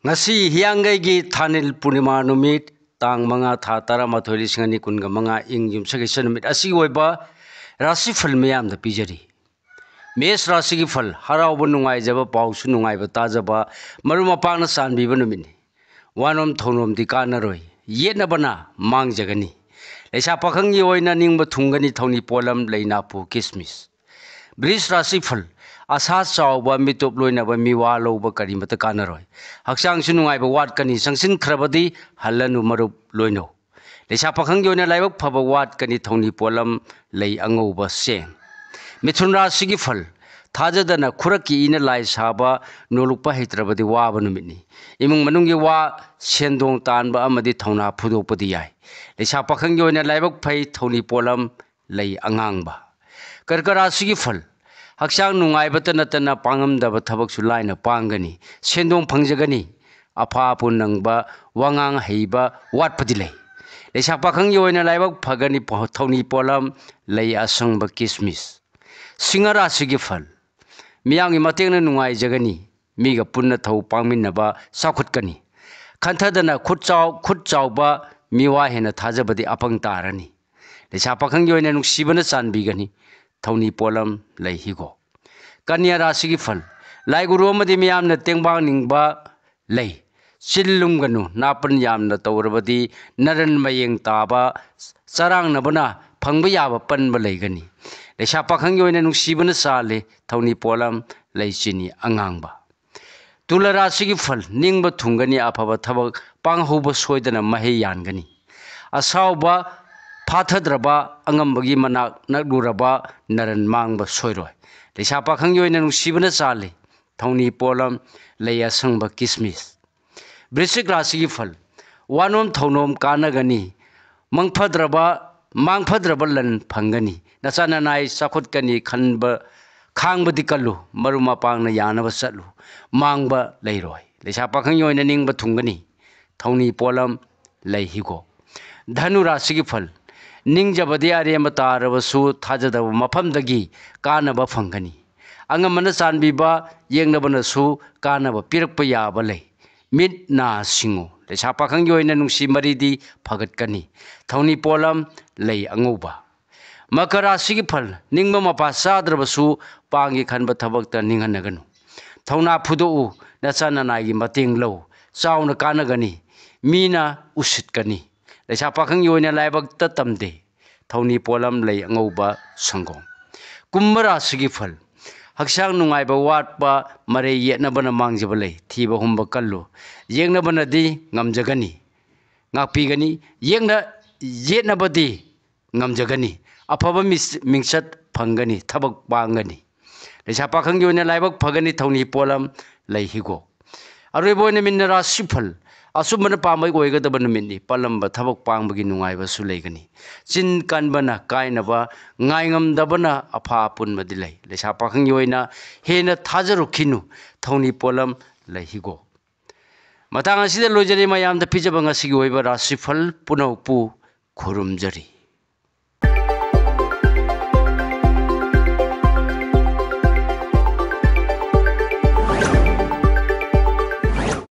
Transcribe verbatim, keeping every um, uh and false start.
ꯉꯁꯤ ꯍꯤꯌꯥꯡꯒꯩꯒꯤ ꯊꯥꯅꯤꯜ ꯄꯨꯔꯅꯤꯃꯥ ꯅꯨꯃꯤꯠ, ꯇꯥꯡ ꯃꯉꯥ, ꯊꯥ ꯇꯔꯥꯃꯥꯊꯣꯏ, ꯂꯤꯁꯤꯡ ꯑꯅꯤ ꯀꯨꯟꯒ ꯃꯉꯥ, ꯏꯪ ꯌꯨꯝꯁꯀꯩꯁ ꯅꯨꯃꯤꯠ ꯑꯁꯤꯒꯤ ꯑꯣꯏꯕ ꯔꯥꯁꯤꯐꯜ ꯃꯤꯌꯥꯝꯗ ꯄꯤꯖꯔꯤ꯫ ꯃꯦꯁ ꯔꯥꯁꯤꯒꯤ ꯐꯜ: ꯍꯔꯥꯎꯕ ꯅꯨꯡꯉꯥꯏꯖꯕ, ꯄꯥꯎꯁꯨ ꯅꯨꯡꯉꯥꯏꯕ ꯇꯥꯖꯕ, ꯃꯔꯨꯞ ꯃꯄꯥꯡꯅ ꯆꯥꯟꯕꯤꯕ ꯅꯨꯃꯤꯠꯅꯤ꯫ ꯋꯥꯅꯣꯝ ꯊꯧꯅꯣꯝꯗꯤ ꯀꯥꯟꯅꯔꯣꯏ, ꯌꯦꯠꯅꯕꯅ ꯃꯥꯡꯖꯒꯅꯤ꯫ ꯂꯩꯁꯥ ꯄꯥꯈꯪꯒꯤ ꯑꯣꯏꯅ ꯅꯤꯡꯕ ꯊꯨꯡꯒꯅꯤ, ꯊꯧꯅꯤ ꯄꯣꯠꯂꯝ ꯂꯩ, ꯅꯥꯄꯨ, ꯀꯤꯁꯃꯤꯁ꯫ ꯕ꯭ꯔꯤꯖ ꯔꯥꯁꯤꯐꯜ: ꯑꯁꯥ ꯆꯥꯎꯕ, ꯃꯤꯇꯣꯞ ꯂꯣꯏꯅꯕ, ꯃꯤꯋꯥ ꯂꯧꯕ ꯀꯔꯤꯃꯠꯇ ꯀꯥꯟꯅꯔꯣꯏ꯫ ꯍꯛꯆꯥꯡꯁꯨ ꯅꯨꯡꯉꯥꯏꯕ ꯋꯥꯠꯀꯅꯤ, ꯆꯪꯁꯤꯟꯈ꯭ꯔꯕꯗꯤ ꯍꯜꯂꯅꯨ, ꯃꯔꯨꯞ ꯂꯣꯏꯅꯧ꯫ ꯂꯩꯁꯥ ꯄꯥꯈꯪꯒꯤ ꯑꯣꯏꯅ ꯂꯥꯏꯕꯛ ꯐꯕ ꯋꯥꯠꯀꯅꯤ, ꯊꯧꯅꯤ ꯄꯣꯠꯂꯝ ꯂꯩ, ꯑꯉꯧꯕ, ꯆꯦꯡ꯫ ꯃꯤꯊꯨꯟ ꯔꯥꯁꯤꯒꯤ ꯐꯜ: ꯊꯥꯖꯗꯅ ꯈꯨꯔꯛꯀꯤ ꯏꯅ ꯂꯥꯏ ꯁꯥꯕ, ꯅꯣꯂꯨꯛꯄ ꯍꯩꯇ꯭ꯔꯕꯗꯤ ꯋꯥꯕ ꯅꯨꯃꯤꯠꯅꯤ꯫ ꯏꯃꯨꯡ ꯃꯅꯨꯡꯒꯤ ꯋꯥ, ꯁꯦꯟꯗꯣꯡ ꯇꯥꯟꯕ ꯑꯃꯗꯤ ꯊꯧꯅꯥ ꯐꯨꯗꯣꯛꯄꯗꯤ ꯌꯥꯏ꯫ ꯂꯩꯁꯥ ꯄꯥꯈꯪꯒꯤ ꯑꯣꯏꯅ ꯂꯥꯏꯕꯛ ꯐꯩ, ꯊꯧꯅꯤ ꯄꯣꯠꯂꯝ ꯂꯩ, ꯑꯉꯥꯡꯕ꯫ ꯀꯔꯀ ꯔꯥꯁꯤꯒꯤ ꯐꯜ: ꯍꯛꯆꯥꯡ ꯅꯨꯡꯉꯥꯏꯕꯇ ꯅꯠꯇꯅ ꯄꯥꯡꯉꯝꯗꯕ ꯊꯕꯛꯁꯨ ꯂꯥꯏꯅ ꯄꯥꯡꯒꯅꯤ, ꯁꯦꯟꯗꯣꯡ ꯐꯪꯖꯒꯅꯤ꯫ ꯑꯐꯥ ꯑꯄꯨ ꯅꯪꯕ, ꯋꯥꯉꯥꯡ ꯍꯩꯕ ꯋꯥꯠꯄꯗꯤ ꯂꯩ꯫ ꯂꯩꯁꯥ ꯄꯥꯈꯪꯒꯤ ꯑꯣꯏꯅ ꯂꯥꯏꯕꯛ ꯐꯒꯅꯤ, ꯄꯣ-, ꯊꯧꯅꯤ ꯄꯣꯠꯂꯝ ꯂꯩ, ꯑꯁꯪꯕ, ꯀꯤꯁꯃꯤꯁ꯫ ꯁꯤꯡꯍ ꯔꯥꯁꯤꯒꯤ ꯐꯜ: ꯃꯤꯌꯥꯝꯒꯤ ꯃꯇꯦꯡꯅ ꯅꯨꯡꯉꯥꯏꯖꯒꯅꯤ, ꯃꯤꯒ ꯄꯨꯟꯅ ꯊꯧ ꯄꯥꯡꯃꯤꯟꯅꯕ ꯆꯥꯎꯈꯠꯀꯅꯤ꯫ ꯈꯟꯊꯗꯅ ꯈꯨꯠ ꯆꯥꯎ-, ꯈꯨꯠ ꯆꯥꯎꯕ, ꯃꯤꯋꯥ ꯍꯦꯟꯅ ꯊꯥꯖꯕꯗꯤ ꯑꯄꯪ ꯇꯥꯔꯅꯤ꯫ ꯂꯩꯁꯥ ꯄꯥꯈꯪꯒꯤ ꯑꯣꯏꯅ ꯅꯨꯡꯁꯤꯕꯅ ꯆꯥꯟꯕꯤꯒꯅꯤ, ꯊꯧꯅꯤ ꯄꯣꯠꯂꯝ ꯂꯩ, ꯍꯤꯒꯣꯛ꯫ ꯀꯟꯌꯥ ꯔꯥꯁꯤꯒꯤ ꯐꯜ: ꯂꯥꯏ ꯒꯨꯔꯨ ꯑꯃꯗꯤ ꯃꯤꯌꯥꯝꯅ ꯇꯦꯡꯕꯥꯡꯅꯤꯡꯕ ꯂꯩ꯫ ꯆꯤꯜ ꯂꯨꯝꯒꯅꯨ, ꯅꯥꯄꯟ ꯌꯥꯝꯅ ꯇꯧꯔꯕꯗꯤ ꯅꯔꯟ ꯃꯌꯦꯡ ꯇꯥꯕ, ꯆꯔꯥꯡꯅꯕꯅ ꯐꯪꯕ ꯌꯥꯕ ꯄꯟꯕ ꯂꯩꯒꯅꯤ꯫ ꯂꯩꯁꯥ ꯄꯥꯈꯪꯒꯤ ꯑꯣꯏꯅ ꯅꯨꯡꯁꯤꯕꯅ ꯆꯥꯜꯂꯤ, ꯊꯧꯅꯤ ꯄꯣꯠꯂꯝ ꯂꯩ, ꯆꯤꯅꯤ ꯑꯉꯥꯡꯕ꯫ ꯇꯨꯂ ꯔꯥꯁꯤꯒꯤ ꯐꯜ: ꯅꯤꯡꯕ ꯊꯨꯡꯒꯅꯤ, ꯑꯐꯕ ꯊꯕꯛ ꯄꯥꯡꯍꯧꯕ ꯁꯣꯏꯗꯅ ꯃꯍꯩ ꯌꯥꯟꯒꯅꯤ꯫ ꯑꯁꯥꯎꯕ ꯐꯥꯊꯗ꯭ꯔꯕ, ꯑꯉꯝꯕꯒꯤ ꯃꯅꯥꯛ ꯅꯛꯂꯨꯔꯕ ꯅꯔꯟ ꯃꯥꯡꯕ ꯁꯣꯏꯔꯣꯏ꯫ ꯂꯩꯁꯥ ꯄꯥꯈꯪꯒꯤ ꯑꯣꯏꯅ ꯅꯨꯡꯁꯤꯕꯅ ꯆꯥꯜꯂꯤ, ꯊꯧꯅꯤ ꯄꯣꯠꯂꯝ ꯂꯩ, ꯑꯁꯪꯕ, ꯀꯤꯁꯃꯤꯁ꯫ ꯕ꯭ꯔꯤꯁꯤꯛ ꯔꯥꯁꯤꯒꯤ ꯐꯜ: ꯋꯥꯅꯣꯝ ꯊꯧꯅꯣꯝ ꯀꯥꯟꯅꯒꯅꯤ, ꯃꯪꯐꯗ꯭ꯔꯕ, ꯃꯥꯡꯐꯗ꯭ꯔꯕ ꯂꯟ ꯐꯪꯒꯅꯤ꯫ ꯅꯆꯥ ꯅꯅꯥꯏ ꯆꯥꯎꯈꯠꯀꯅꯤ ꯈꯟꯕ, ꯈꯥꯡꯕꯗꯤ ꯀꯜꯂꯨ, ꯃꯔꯨꯞ ꯃꯄꯥꯡꯅ ꯌꯥꯅꯕ ꯆꯠꯂꯨ, ꯃꯥꯡꯕ ꯂꯩꯔꯣꯏ꯫ ꯂꯩꯁꯥ ꯄꯥꯈꯪꯒꯤ ꯑꯣꯏꯅ ꯅꯤꯡꯕ ꯊꯨꯡꯒꯅꯤ, ꯊꯧꯅꯤ ꯄꯣꯠꯂꯝ ꯂꯩ, ꯍꯤꯒꯣꯛ꯫ ꯙꯅꯨ ꯔꯥꯁꯤꯒꯤ ꯐꯜ: ꯅꯤꯡꯖꯕꯗꯤ ꯑꯔꯦꯝꯕ ꯇꯥꯔꯕꯁꯨ ꯊꯥꯖꯗꯕ ꯃꯐꯝꯗꯒꯤ ꯀꯥꯟꯅꯕ ꯐꯪꯒꯅꯤ꯫ ꯑꯉꯝꯕꯅ ꯆꯥꯟꯕꯤꯕ, ꯌꯦꯡꯅꯕꯅꯁꯨ ꯀꯥꯟꯅꯕ ꯄꯤꯔꯛꯄ ꯌꯥꯕ ꯂꯩ꯫ ꯃꯤꯠ ꯅꯥ ꯁꯤꯡꯉꯨ꯫ ꯂꯩꯁꯥ ꯄꯥꯈꯪꯒꯤ ꯑꯣꯏꯅ ꯅꯨꯡꯁꯤ ꯃꯔꯤꯗꯤ ꯐꯒꯠꯀꯅꯤ꯫ ꯊꯧꯅꯤ ꯄꯣꯠꯂꯝ ꯂꯩ ꯑꯉꯧꯕ꯫ ꯃꯀꯔ ꯔꯥꯁꯤꯒꯤ ꯐꯜ: ꯅꯤꯡꯕ ꯃꯄꯥ ꯆꯥꯗ꯭ꯔꯕꯁꯨ ꯄꯥꯡꯒꯦ ꯈꯟꯕ ꯊꯕꯛꯇ ꯅꯤꯡꯍꯟꯅꯒꯅꯨ꯫ ꯊꯧꯅꯥ ꯐꯨꯗꯣꯛꯎ, ꯅꯆꯥ ꯅꯅꯥꯏꯒꯤ ꯃꯇꯦꯡ ꯂꯧ, ꯆꯥꯎꯅ ꯀꯥꯟꯅꯒꯅꯤ, ꯃꯤꯅ ꯎꯁꯤꯠꯀꯅꯤ꯫ ꯂꯩꯁꯥ ꯄꯥꯈꯪꯒꯤ ꯑꯣꯏꯅ ꯂꯥꯏꯕꯛꯇ ꯇꯝꯗꯦ꯫ ꯊꯧꯅꯤ ꯄꯣꯠꯂꯝ ꯂꯩ ꯑꯉꯧꯕ ꯁꯪꯒꯣꯝ꯫ ꯀꯨꯝꯚ ꯔꯥꯁꯤꯒꯤ ꯐꯜ: ꯍꯛꯆꯥꯡ ꯅꯨꯡꯉꯥꯏꯕ ꯋꯥꯠꯄ, ꯃꯔꯩ ꯌꯦꯠꯅꯕꯅ ꯃꯥꯡꯖꯕ ꯂꯩ, ꯊꯤꯕ ꯍꯨꯝꯕ ꯀꯜꯂꯨ꯫ ꯌꯦꯛꯅꯕꯅꯗꯤ ꯉꯝꯖꯒꯅꯤ, ꯉꯥꯛꯄꯤꯒꯅꯤ꯫ ꯌꯦꯛꯅ ꯌꯦꯠꯅꯕꯗꯤ ꯉꯝꯖꯒꯅꯤ꯫ ꯑꯐꯕ ꯃꯤꯁ-, ꯃꯤꯡꯆꯠ ꯐꯪꯒꯅꯤ, ꯊꯕꯛ ꯄꯥꯡꯒꯅꯤ꯫ ꯂꯩꯁꯥ ꯄꯥꯈꯪꯒꯤ ꯑꯣꯏꯅ ꯂꯥꯏꯕꯛ ꯐꯒꯅꯤ, ꯊꯧꯅꯤ ꯄꯣꯠꯂꯝ ꯂꯩ ꯍꯤꯒꯣꯛ꯫ ꯑꯔꯣꯏꯕ ꯑꯣꯏꯅ ꯃꯤꯟꯅ ꯔꯥꯁꯤꯐꯜ: ꯑꯆꯨꯝꯕꯅ ꯄꯥꯝꯕ ꯑꯣꯏꯒꯗꯕ ꯅꯨꯃꯤꯠꯅꯤ꯫ ꯄꯜꯂꯝꯕ ꯊꯕꯛ ꯄꯥꯡꯕꯒꯤ ꯅꯨꯡꯉꯥꯏꯕꯁꯨ ꯂꯩꯒꯅꯤ꯫ ꯆꯤꯟ ꯀꯟꯕꯅ ꯀꯥꯏꯅꯕ, ꯉꯥꯏꯉꯝꯗꯕꯅ ꯑꯐꯥ ꯑꯄꯨꯟꯕꯗꯤ ꯂꯩ꯫ ꯂꯩꯁꯥ ꯄꯥꯈꯪꯒꯤ ꯑꯣꯏꯅ ꯍꯦꯟꯅ ꯊꯥꯖꯔꯨꯈꯤꯅꯨ, ꯊꯧꯅꯤ ꯄꯣꯠꯂꯝ ꯂꯩ ꯍꯤꯒꯣꯛ꯫ ꯃꯇꯥꯡ ꯑꯁꯤꯗ ꯂꯣꯏꯖꯔꯦ꯫ ꯃꯌꯥꯝꯗ ꯄꯤꯖꯕ ꯉꯁꯤꯒꯤ ꯑꯣꯏꯕ ꯔꯥꯁꯤꯐꯜ ꯄꯨꯝꯅꯃꯛꯄꯨ ꯈꯨꯔꯨꯝꯖꯔꯤ꯫